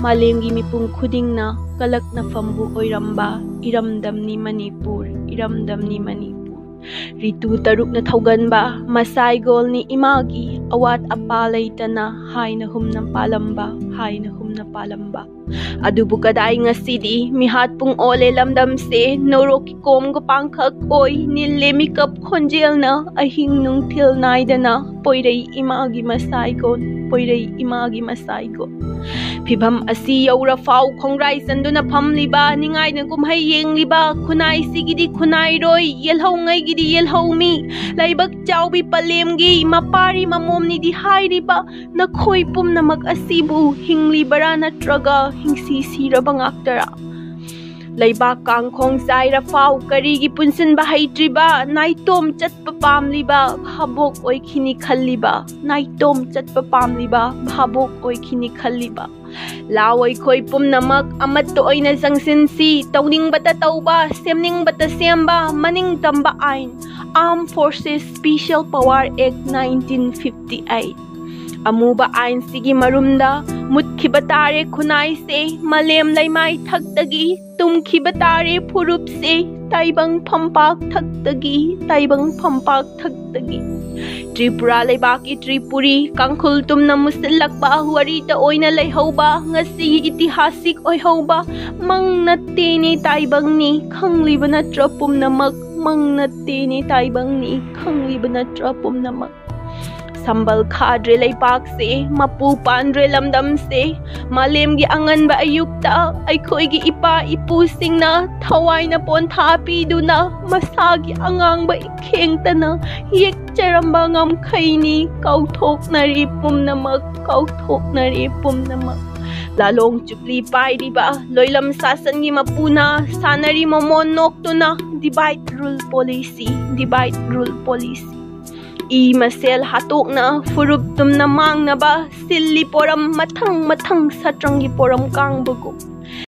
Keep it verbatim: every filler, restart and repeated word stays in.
ꯃꯥꯂꯦꯝꯒꯤ ꯃꯤꯄꯨꯝ ꯈꯨꯗꯤꯡꯅ ꯀꯂꯛꯅꯐꯝꯕꯨ ꯑꯣꯏꯔꯝꯕ ꯏꯔꯝꯗꯝꯅꯤ ꯃꯅꯤꯄꯨꯔ, ꯏꯔꯝꯗꯝꯅꯤ ꯃꯅꯤꯄꯨꯔ꯫ ꯔꯤꯇꯨ ꯇꯔꯨꯛꯅ ꯊꯧꯒꯟꯕ ꯃꯁꯥꯏꯒꯣꯜꯅꯤ ꯏꯃꯥꯒꯤ, ꯑꯋꯥꯠ ꯑꯄꯥ ꯂꯩꯇꯅ ꯍꯥꯏꯅ ꯍꯨꯝꯅ ꯄꯥꯜꯂꯝꯕ, ꯍꯥꯏꯅ ꯍꯨꯝꯅ ꯄꯥꯜꯂꯝꯕ꯫ ꯑꯗꯨꯕꯨ ꯀꯗꯥꯏ ꯉꯁꯤꯗꯤ ꯃꯤꯍꯥꯠ ꯄꯨꯡ ꯑꯣꯜꯂꯦ ꯂꯝꯗꯝꯁꯦ, ꯅꯣꯔꯣꯛꯀꯤ ꯀꯣꯝꯒ ꯄꯥꯡꯈꯛ ꯑꯣꯏ ꯅꯤꯜꯂꯦ ꯃꯤꯀꯞ ꯈꯣꯟꯖꯦꯜꯅ, ꯑꯍꯤꯡ ꯅꯨꯡꯊꯤꯜ ꯅꯥꯏꯗꯅ ꯄꯣꯏꯔꯩ ꯏꯃꯥꯒꯤ ꯃꯁꯥꯏꯒꯣꯜ, ꯄꯣꯏꯔꯩ ꯏꯃꯥꯒꯤ ꯃꯁꯥꯏꯒꯣꯜ꯫ ꯐꯤꯚꯝ ꯑꯁꯤ ꯌꯧꯔꯐꯥꯎ ꯈꯣꯡꯒ꯭ꯔꯥꯏ ꯆꯟꯗꯨꯅ ꯐꯝꯂꯤꯕ, ꯅꯤꯡꯉꯥꯏꯅ ꯀꯨꯝꯍꯩ ꯌꯦꯡꯂꯤꯕ, ꯈꯨꯟꯅꯥꯏꯁꯤꯒꯤꯗꯤ ꯈꯨꯟꯅꯥꯏꯔꯣꯏ, ꯌꯦꯜꯍꯧꯉꯩꯒꯤꯗꯤ ꯌꯦꯜꯍꯧꯃꯤ, ꯂꯩꯕꯛ ꯆꯥꯎꯕꯤ ꯄꯂꯦꯝꯒꯤ ꯃꯄꯥꯔꯤ ꯃꯃꯣꯝꯅꯤꯗꯤ ꯍꯥꯏꯔꯤꯕ ꯅꯈꯣꯏ ꯄꯨꯝꯅꯃꯛ ꯑꯁꯤꯕꯨ ꯍꯤꯡꯂꯤꯕꯔꯥ ꯅꯠꯇ꯭ꯔꯒ ꯍꯤꯡꯁꯤ ꯁꯤꯔꯕ ꯉꯥꯛꯇꯔꯥ? ꯂꯩꯕꯥꯛ ꯀꯥꯡꯈꯣꯡ ꯆꯥꯏꯔ ꯐꯥꯎ ꯀꯔꯤꯒꯤ ꯄꯨꯟꯁꯤꯟꯕ ꯍꯩꯇ꯭ꯔꯤꯕ, ꯅꯥꯏꯇꯣꯝ ꯆꯠꯄ ꯄꯥꯝꯂꯤꯕ ꯚꯥꯕꯣꯛ ꯑꯣꯏꯈꯤꯅꯤ ꯈꯜꯂꯤꯕ, ꯅꯥꯏꯇꯣꯝ ꯆꯠꯄ ꯄꯥꯝꯂꯤꯕ ꯚꯥꯕꯣꯛ ꯑꯣꯏꯈꯤꯅꯤ ꯈꯜꯂꯤꯕ? ꯂꯥꯎ ꯑꯩꯈꯣꯏ ꯄꯨꯝꯅꯃꯛ ꯑꯃꯠꯇ ꯑꯣꯏꯅ ꯆꯪꯁꯤꯟꯁꯤ, ꯇꯧꯅꯤꯡꯕꯇ ꯇꯧꯕ, ꯁꯦꯝꯅꯤꯡꯕꯇ ꯁꯦꯝꯕ, ꯃꯅꯤꯡ ꯇꯝꯕ ꯑꯥꯏꯟ, Armed Forces Special Power Act nineteen fifty eight꯫ ꯑꯃꯨꯕ ꯑꯥꯏꯟꯁꯤꯒꯤ ꯃꯔꯨꯝꯗ ꯃꯨꯠꯈꯤꯕ ꯇꯥꯔꯦ ꯈꯨꯟꯅꯥꯏꯁꯦ, ꯃꯥꯂꯦꯝ ꯂꯩꯃꯥꯏ ꯊꯛꯇꯒꯤ ꯇꯨꯝꯈꯤꯕ ꯇꯥꯔꯦ ꯐꯨꯔꯨꯞꯁꯦ, ꯇꯥꯏꯕꯪ ꯐꯝꯄꯥꯛ ꯊꯛꯇꯒꯤ, ꯇꯥꯏꯕꯪ ꯐꯝꯄꯥꯛ ꯊꯛꯇꯒꯤ꯫ ꯇ꯭ꯔꯤꯄꯨꯔꯥ ꯂꯩꯕꯥꯛꯀꯤ ꯇ꯭ꯔꯤꯄꯨꯔꯤ ꯀꯥꯡꯈꯨꯜ ꯇꯨꯝꯅ ꯃꯨꯁꯤꯜꯂꯛꯄ ꯋꯥꯔꯤꯇ ꯑꯣꯏꯅ ꯂꯩꯍꯧꯕ ꯉꯁꯤꯒꯤ ꯏꯇꯤꯍꯥꯁꯤꯛ ꯑꯣꯏꯍꯧꯕ ꯃꯪ ꯅꯠꯇꯦꯅꯦ ꯇꯥꯏꯕꯪꯅꯤ ꯈꯪꯂꯤꯕ ꯅꯠꯇ꯭ꯔ ꯄꯨꯝꯅꯃꯛ, ꯃꯪ ꯅꯠꯇꯦꯅꯦ ꯇꯥꯏꯕꯪꯅꯤ ꯈꯪꯂꯤꯕ ꯅꯠꯇ꯭ꯔ ꯄꯨꯝꯅꯃꯛ꯫ ꯁꯝꯕꯜ ꯈꯥꯗ꯭ꯔꯦ ꯂꯩꯄꯥꯛꯁꯦ, ꯃꯄꯨ ꯄꯥꯟꯗ꯭ꯔꯦ ꯂꯝꯗꯝꯁꯦ꯫ ꯃꯥꯂꯦꯝꯒꯤ ꯑꯉꯟꯕ ꯑꯌꯨꯛꯇ ꯑꯩꯈꯣꯏꯒꯤ ꯏꯄꯥ ꯏꯄꯨꯁꯤꯡꯅ ꯊꯋꯥꯏꯅ ꯄꯣꯟꯊꯥ ꯄꯤꯗꯨꯅ ꯃꯁꯥꯒꯤ ꯑꯉꯥꯡꯕ ꯏꯈꯦꯡꯇꯅ ꯌꯦꯛꯆꯔꯝꯕ ꯉꯝꯈꯩꯅꯤ꯫ ꯀꯥꯎꯊꯣꯛꯅꯔꯦ ꯄꯨꯝꯅꯃꯛ, ꯀꯥꯎꯊꯣꯛꯅꯔꯦ ꯄꯨꯝꯅꯃꯛ꯫ ꯂꯥꯂꯣꯡ ꯆꯨꯞꯂꯤ ꯄꯥꯏꯔꯤꯕ ꯂꯣꯏꯂꯝ ꯁꯥꯁꯟꯒꯤ ꯃꯄꯨꯅ ꯁꯥꯟꯅꯔꯤ ꯃꯃꯣꯟ ꯅꯣꯛꯇꯨꯅ divide rule policy, divide rule policy꯫ E ꯃꯁꯦꯜ ꯍꯥꯠꯇꯣꯛꯅ ꯐꯨꯔꯨꯞ ꯇꯨꯝꯅ ꯃꯥꯡꯅꯕ ꯁꯤꯜꯂꯤ ꯄꯣꯔꯝ ꯃꯊꯪ ꯃꯊꯪ ꯁꯇ꯭ꯔꯪꯒꯤ ꯄꯣꯔꯝ ꯀꯥꯡꯕꯒꯨꯝ꯫